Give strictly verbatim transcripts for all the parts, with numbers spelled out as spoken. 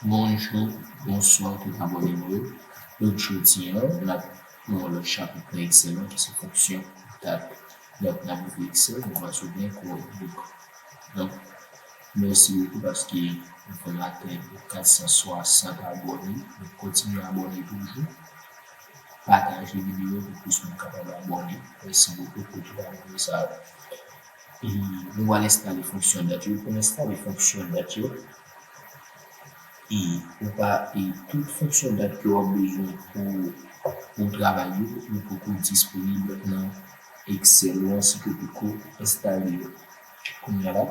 Bonjou, bonswa tout abòne nou yo. Donk, jodi a, n ap pran yon lòt chapit nan Excel lan, ki se fonksyon dat. Donk, n ap ouvri Excel, nou pral sot gen kou. Donk, mèsi bokou paske nou fè n atenn kat san swasant abòne. Nou kontinye abòne toujou. Pataje videyo pou plis moun kapab abòne. Mèsi bokou pou tout abòne sa yo. E nou pral enstale fonksyon dat yo. Pou n enstale fonksyon dat yo, e ou pa, e tout fonksyon dat ke w ap bezwen pou, pou travay yo, yo poko disponib nan Excel ou an si ke w poko enstale yo. Kounye a la,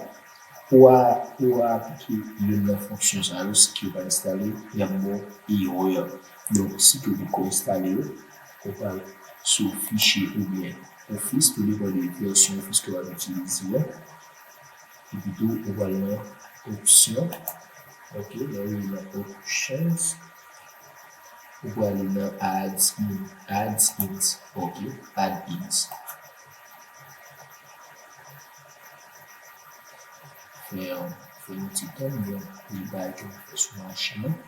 pou w a, pou w a aplike youn nan fonksyon sa yo, si ke w pa enstale, y ap ba w erè. Donk, si ke w poko enstale yo, ou pral sou fichye oubyen Office, tou depann de vèsyon Office ke w ap itilize a. Epi tou, ou pral nan opsyon. Ok, lè w rive nan options, ou pral nan add-in, add-ins. Ok, add-ins. Fè, fè yon ti tan, gen anpil bagay ke nou fè sou machin nan.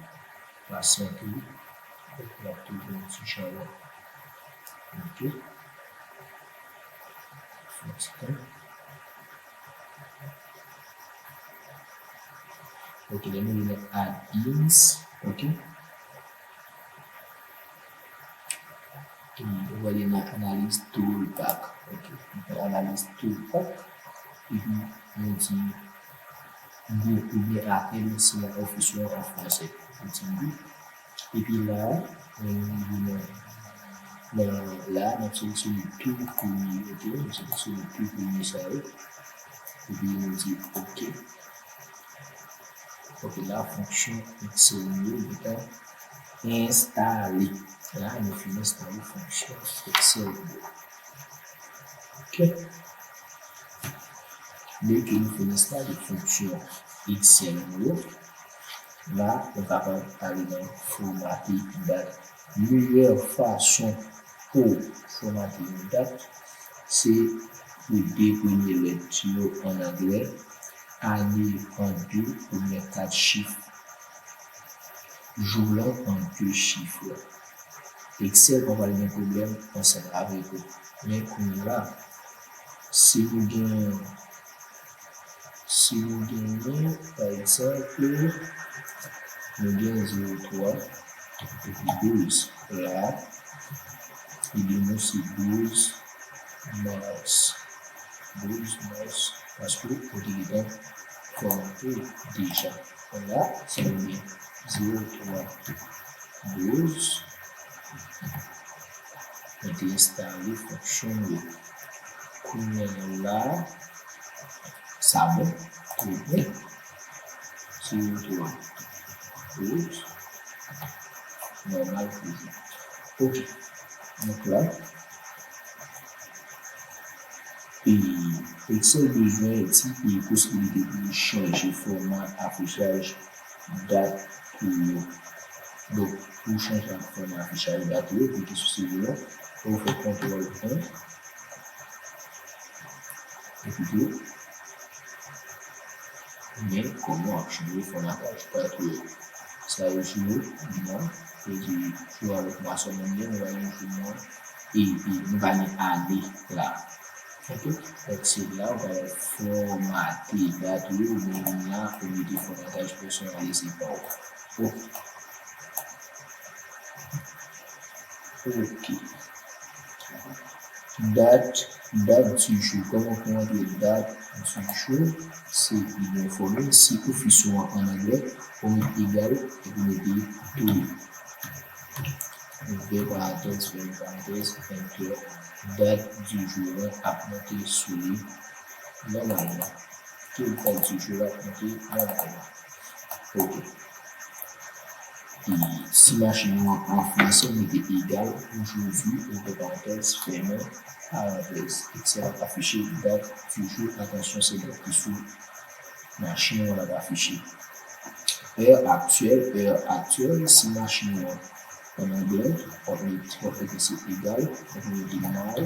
Pasyante wi. Fòk n ap toujou yon ti jan la. Ok. Fè yon ti tan. Ok, lè nou vin nan add-ins, ok. E nou prale nan analiz toolpath. Ok, nou fè analiz toolpath. Epi nou di go oubyen atenn, se nan Office ou an an fransè. Nou di go. Epi la, nou rive nan, nan la, n ap seleksyone tou premye, ok? Nou seleksyone tou premye sa yo. Epi nou di ok. Ok, la, fonksyon Excel nou yo gentan enstale. La, nou fin enstale fonksyon Excel nou yo. Ok. Dèke nou fin enstale fonksyon Excel nou yo, la, nou kapab ale nan fòmate dat. Meyè fason pou fòmate yon dat, se pou de premye lèt yo an anglè, ane an de oubyen kat chif, jou lan an de chif. Excel pa pral gen pwoblèm ansanm avèk ou. Men kounye a la, si nou gen, si nou genyen, pa egzanp, nou gen zewo twa epi douz la, ide nou se douz mas. Douz mas, paske ou te gentan fòmate deja. Konnya, si nou gen zewo twa douz, nou te enstale fonksyon nou yo. Kounye a la, sa bon, twò bon. Zewo twa douz, nòmal toujou. Ok. Donk la, e Excel bezwen ti posibilite pou li chanje fòma afichaj dat ou yo. Donk, pou chanje fòma afichaj dat ou yo, klike sou seli la, ou fè kontwòl en. Epi tou, men kòman w ap chanje fòmataj dat ou yo? Sa yo sou nou, mwa, yo di jou avèk mwa sèlman, nou va gen jou mwa, e, e nou pa gen ane la. Ok? Donk, se la ou va fòmate dat ou yo, men la ou mete fòmataj pèsonalize pa w. Ok. Ok. Dat, dat di jou. Kòman pou antre dat di jou? Se li gen yon fòmil, si Office ou an an anglè, ou met egal, epi mete three. Ouvè parantèz, fèmen parantèz, enter. Dat di jou an ap monte sou li nòmalman. Tout dat di jou la ap monte nòmalman. Ok. E si machin ou an an fransè, mete egal, aujourd'hui, ouvè parantèz, fèmen parantèz. Excel ap afiche dat di jou. Atansyon, se dat ki sou machin ou an l ap afiche. È aktyèl, è aktyèl, si machin ou an an anglè, w ap met, w ap mete se egal, w ap mete now,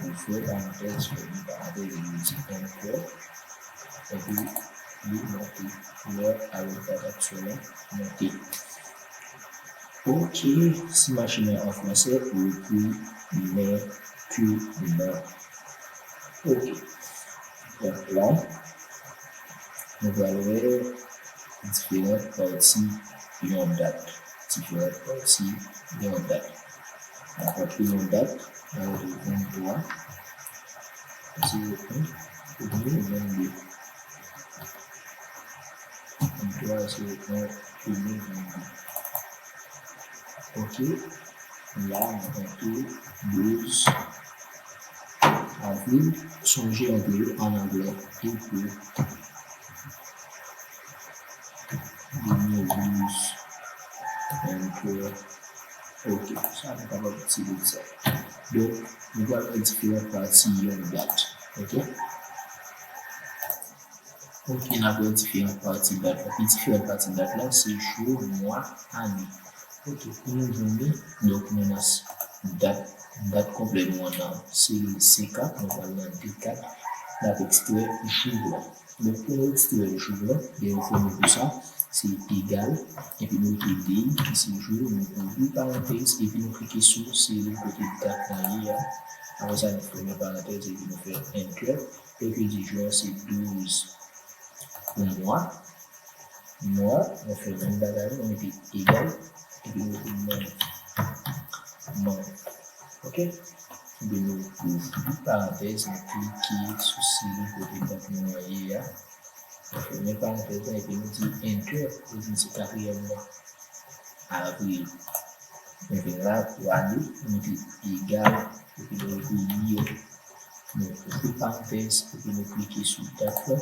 ouvè parantèz, fèmen parantèz, epi nou di enter, epi li monte. Lè avèk dat aktyèl la monte. Ok, si machin nan an fransè, ou ekri mè ke nan. Ok. Donk la, nou pral wè diferan pati yon dat. Diferan pati yon dat. N ap rantre yon dat, n ap rantre venntwa, zewo en, de mil vennde. Venntwa zewo en de mil vennde. Ok. La, nou rantre douz avril. Sonje antre yo an anglè. April. De mil douz. Venntwa. Ok. Sa, nou kapab itilize sa. Donk, nou pral wè diferan pati yon dat. Ok. Ok, n ap wè diferan pati dat la. Pi diferan pati dat la, se jou, mwa, ane. Ok, pou nou jwenn li, donk nou nan s-, dat, dat konplè nou an nan selil C kat, nou pral nan D kat, n ap ekstrè jou la. Donk pou nou ekstrè jou la, gen yon fòmil pou sa, se egal, epi nou mete de, ki se jou, nou ouvri parantèz, epi nou klike sou selil kote dat la ye a. Apre sa, nou fèmen parantèz, epi nou fè enter. Donk, yo di jou an se douz pou mwa. Mwa, nou fè menm bagay, nou mete egal, epi nou mete month. Month. Ok? Epi nou ouvri parantèz, nou klike sou selil kote dat nou an ye a. Nou fèmen parantèz la, epi nou di enter, pou di se katriyèm mwa. Avril. Nou vin la pou ane, nou mete egal, epi nou ekri year. Nou ouvri parantèz, epi nou klike sou dat la,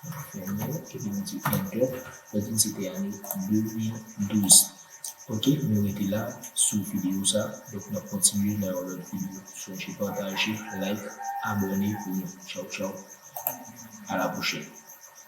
nou fèmen, epi nou di enter, pou di se te ane de mil douz. Ok, nou rete la sou videyo sa, donk n ap kontinye nan yon lòt videyo. Sonje pataje, like, abòne pou nou. Tchaw, tchaw. A la pwochèn.